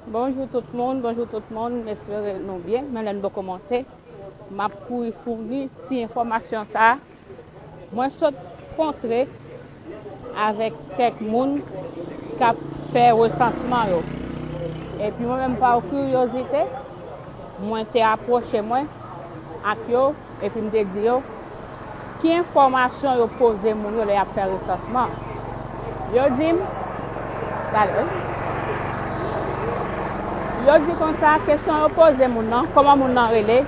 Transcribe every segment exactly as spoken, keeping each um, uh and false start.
Bonjou tout moun, bonjou tout moun, m espere nou byen. Men lè n poko monte, m ap kouri founi ti enfòmasyon sa a. Mwen sot kontre avèk kèk moun k ap fè resansman yo. Epi mwen menm pa kiryozite, mwen te apwoche mwen ak yo, epi m te di yo, ki enfòmasyon yo poze moun yo lè y ap fè resansman? Yo di m, gade, wi. Yo di konsa, kesyon yo poze moun nan, kòman moun nan rele,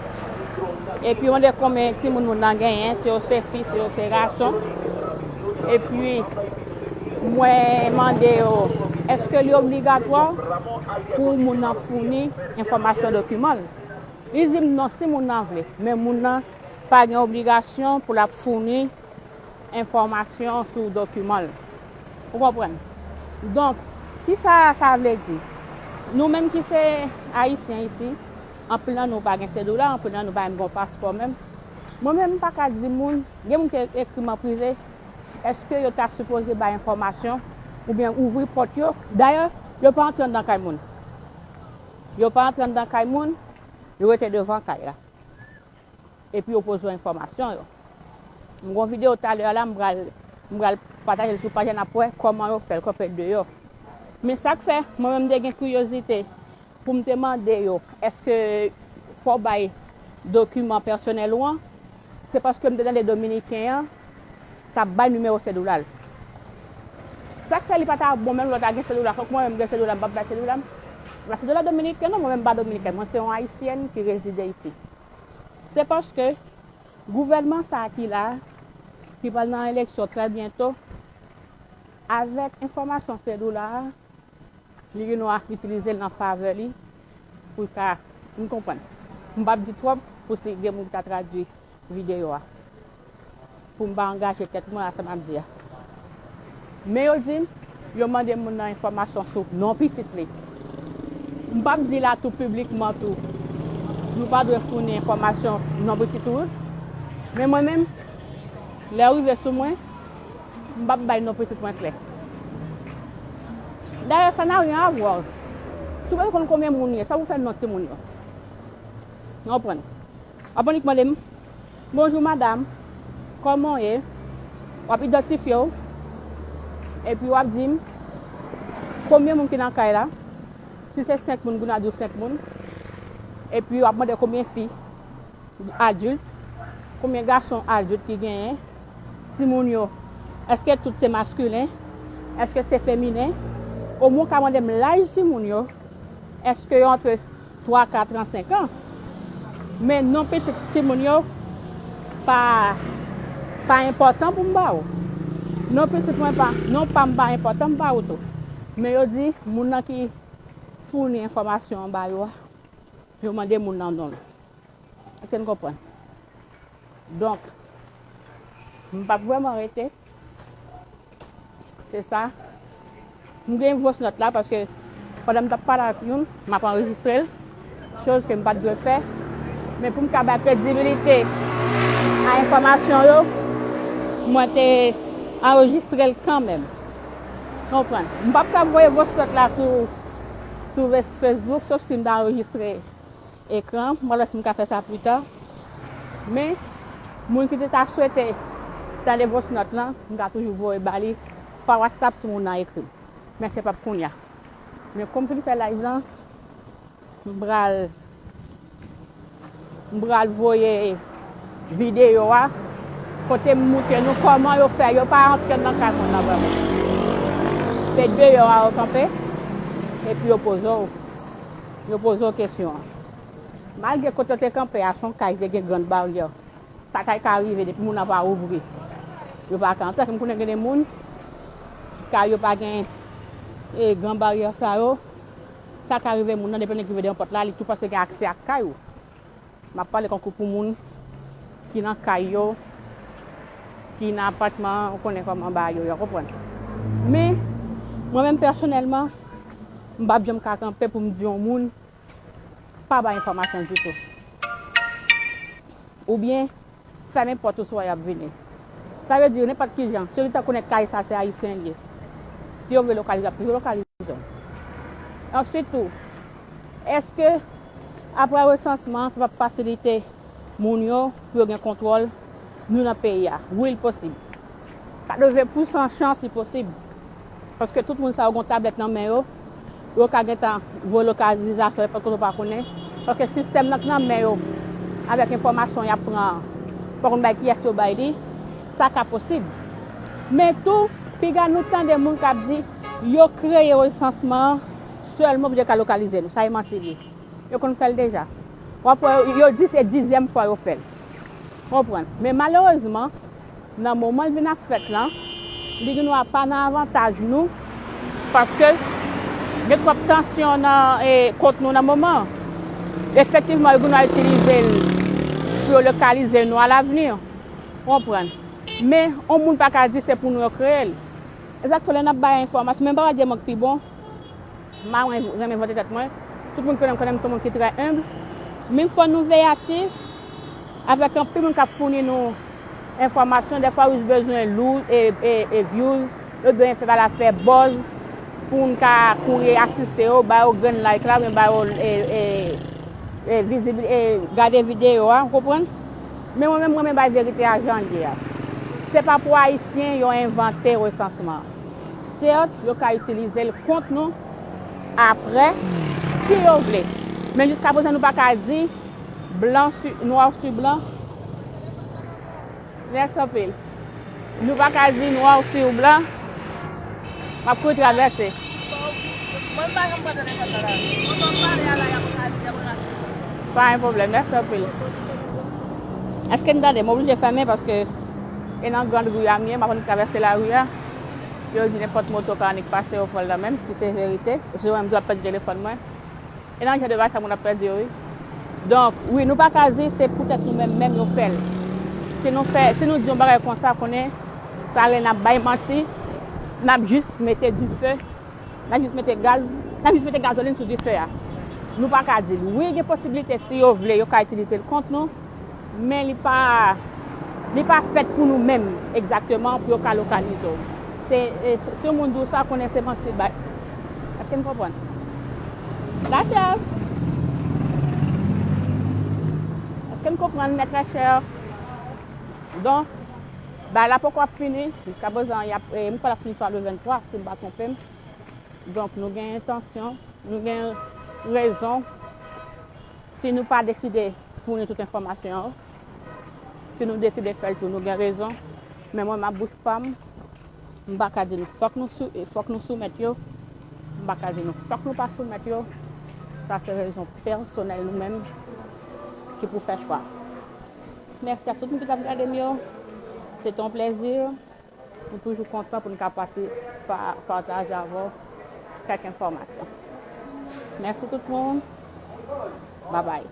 epi yo mande konbyen timoun moun nan genyen, si yo se fi, si yo se gason. Epi, mwen mande yo, èske li obligatwa pou moun nan founi enfòmasyon dokiman l? Li di m non, si moun nan vle, men moun nan pa gen obligasyon pou l ap founi enfòmasyon sou dokiman l. Ou konprann? Donk, kisa sa vle di? Nou menm ki se Ayisyen isi, anpil nan nou pa gen sedola, anpil nan nou pa menm gen paspò menm. Mwen menm, m pa ka di moun, gen moun ki ekri m an prive, èske yo ta sipoze bay enfòmasyon oubyen ouvri pòt yo? Dayè, yo pa antre anndan kay moun. Yo pa antre anndan kay moun, yo rete devan kay la. Epi yo poze w enfòmasyon yo. M gon videyo talè a la, m pral, m pral pataje l sou paj la, n ap wè kòman yo fè l kanpe deyò. Men sa k fè, mwen menm m te gen kiryozite pou m te mande yo, èske fò w bay dokiman pèsonèl ou an? Se paske m te tande Dominiken an t ap bay nimewo sedola l. Sa k fè li pa ta bon menm lè w ta gen sedola, fòk mwen menm m gen sedola, m p ap bay sedola m? Paske sedola dominiken non, mwen menm m pa dominikèn, mwen se yon ayisyèn ki rezide isi. Se paske gouvènman sa a ki la, ki pral nan eleksyon trè byento, avèk enfòmasyon sedola a, li gen dwa itilize l nan favè li pou l ka, m konprann. M p ap di twòp pou si gen moun ki ta tradui videyo a. Pou m pa angaje tèt mwen a sa m ap di a. Men yo di m, yo mande moun nan enfòmasyon sou non pitit li. M p ap di la tou piblikman tou, nou pa dwe founi enfòmasyon non pitit ou. Men mwen menm, lè yo rive sou mwen, m p ap bay non pitit mwen klè. Dayè, sa n'a rien à voir. Si w pa konn konbyen moun ye, sa pou fè non timoun yo? Ou konprann? W ap annik mande m, bonjou madam, kòman w ye? W ap idantifye w, epi w ap di m konbyen moun ki nan kay la. Si se senk moun, pou n a di w senk moun. Epi w ap mande konbyen fi adilt, konbyen gason adilt ki genyen, timoun yo, èske tout se maskilen, èske se feminen? Omwen w ka mande m laj timoun yo, èske yo antre twa, kat an, senk an? Men non pitit timoun yo pa, pa enpòtan pou m ba ou. Non pitit mwen pa, non pa m pa enpòtan m ba ou tou. Men yo di moun nan ki founi enfòmasyon an ba yo a, yo mande moun nan non l. Èske n konprann? Donk, m p ap vrèman rete. Se sa. M gen voice note la paske pandan m t ap pale ak youn, m ap anrejistre l, choz ke m pa t dwe fè. Men pou m ka bay kredibilite a enfòmasyon yo, mwen te anrejistre l kanmenm. Konprann? M p ap ka voye voice note la sou, sou Facebook, sof si m ta anrejistre ekran, m pa wè si m ka fè sa pita. Men, moun ki te ta swete tande voice note lan, m ka toujou voye ba li pa WhatsApp si moun nan ekri m. Men se p ap kounye a. Men kòm m fin fè live lan, m pral, m pral voye videyo a, kote m montre nou kòman yo fè, yo pa antre nan kay moun nan vrèman. Se deyò a yo kanpe, epi yo poze w, yo poze w kesyon an. Malgre kote yo te kanpe a, se yon kay ki te gen grann baryè. Sa kay ka rive depi moun nan pa ouvri, yo pa ka antre. Paske m konnen gen de moun, kay yo pa gen, e, gran baryè sa yo. Sa ka rive moun nan, depi nèg rive devan pòt la, li tou panse gen aksè ak kay ou. M ap pale kankou pou moun ki nan kay yo, ki nan apatman, ou konnen kòman bagay yo ye, w konprann. Men, mwen menm pèsonèlman, m p ap janm ka kanpe pou m di yon moun pa bay enfòmasyon ditou. Oubyen, fèmen pòt ou si w wè y ap vini. Sa vle di, nenpòt ki jan, si yo gentan konnen kay sa se ayisyen l ye, si yo vle lokalize, y ap toujou lokalize w. Answit tou, Èske apre resansman an, sa p ap fasilite moun yo pou yo gen kontwòl nou nan peyi a? Wi, li posib. Katreven pousan chans li posib. Paske tout moun sa yo gen tablèt nan men yo, yo ka gentan voye lokalizasyon nenpòt kote w pa konnen. Paske sistèm nan k nan men yo, avèk enfòmasyon y ap pran an, pa konn bay kiyès yo bay li, sa ka posib. Men tou, piga nou tande moun k ap di yo kreye resansman an sèlman pou yo ka lokalize nou. Sa e manti li ye. Yo konn fè l deja. W ap wè yo, yo di se dizyèm fwa yo fè l. Konprann. Men malerezman, nan moman l vin ap fèt lan, li gendwa pa nan avantaj nou, paske gen twòp tansyon nan, e, kont nou nan moman an. Efektivman, yo gendwa itilize l pou yo lokalize nou alavni. Konprann. Men, yon moun pa ka di se pou nou yo kreye l. Egzakto, lè n ap bay enfòmasyon, men m pa pral di e mwen k pi bon. M pa renmen vante tèt mwen. Tout moun konnen m, konnen m se yon moun ki trè enb. Men fò nou veyatif avèk anpil moun k ap founi nou enfòmasyon. Dèfwa, yo jis bezwen lou, e, e, e views, yo bezwen fè bagay la fè buzz pou moun ka kouri asiste yo, ba yo grenn like la, oubyen ba yo, e, e, e, vizibil-, e, gade videyo a, ou konprann? Men mwen menm, mwen renmen bay verite a jan l ye a. Se pa pou Ayisyen yo envante resansman an. Sèt, yo ka itilize l kont nou apre, si yo vle. Men jiska prezan, nou pa ka di blan su, noir sur blanc. Mèsi anpil. Nou pa ka di noir sur blanc, m ap kouri travèse. Mwen, m pa janm pran telefòn nan lari. Mwen, m pale a la, y ap, y ap rache. Pa gen pwoblèm, mèsi anpil. Èske n tande? M oblije fèmen paske e nan grand rue a m ye, m ap annik travèse lari a. Yo di nenpòt moto ka annik pase, yo pran l nan men m, si se verite. Sinon, m di w ap pèdi telefòn mwen. E nan jan de bagay sa moun ap pèdi yo, wi. Donk, wi, nou pa ka di se poutèt nou menm menm yo fè l. Si nou fè, si nou di yon bagay konsa, konnen sa rele n ap bay manti, n ap jis mete dife, n ap jis mete gaz, n ap jis mete gazolin sou dife a. Nou pa ka di l. Wi, gen posiblite, si yo vle, yo ka itilize l kont nou. Men li pa, li pa fèt pou nou menm egzakteman pou yo ka lokalize w. Se, e, si, si yon moun di w sa, konnen se manti l bay. Èske n konprann? La chèv. Èske n konprann, mes très chers? Donk, bagay la poko ap fini. Jiska prezan, y ap, e, m kwè l ap fini swa le venntwa, si m pa twonpe m. Donk, nou gen entansyon, nou gen rezon. Si nou pa deside founi tout enfòmasyon yo, si nou deside fè l tou, nou gen rezon. Men mwen, m ap bouch pa m, m pa ka di nou fòk nou sou, e, fòk nou soumèt yo. M pa ka di nou fòk nou pa soumèt yo. Sa se rezon pèsonèl nou menm ki pou fè chwa. Mèsi a tout moun ki t ap gade m yo. Se te yon plèzi. Nou toujou kontan pou n ka pati-, pa-, pataje avè w kèk enfòmasyon. Mèsi tout moun. Babay.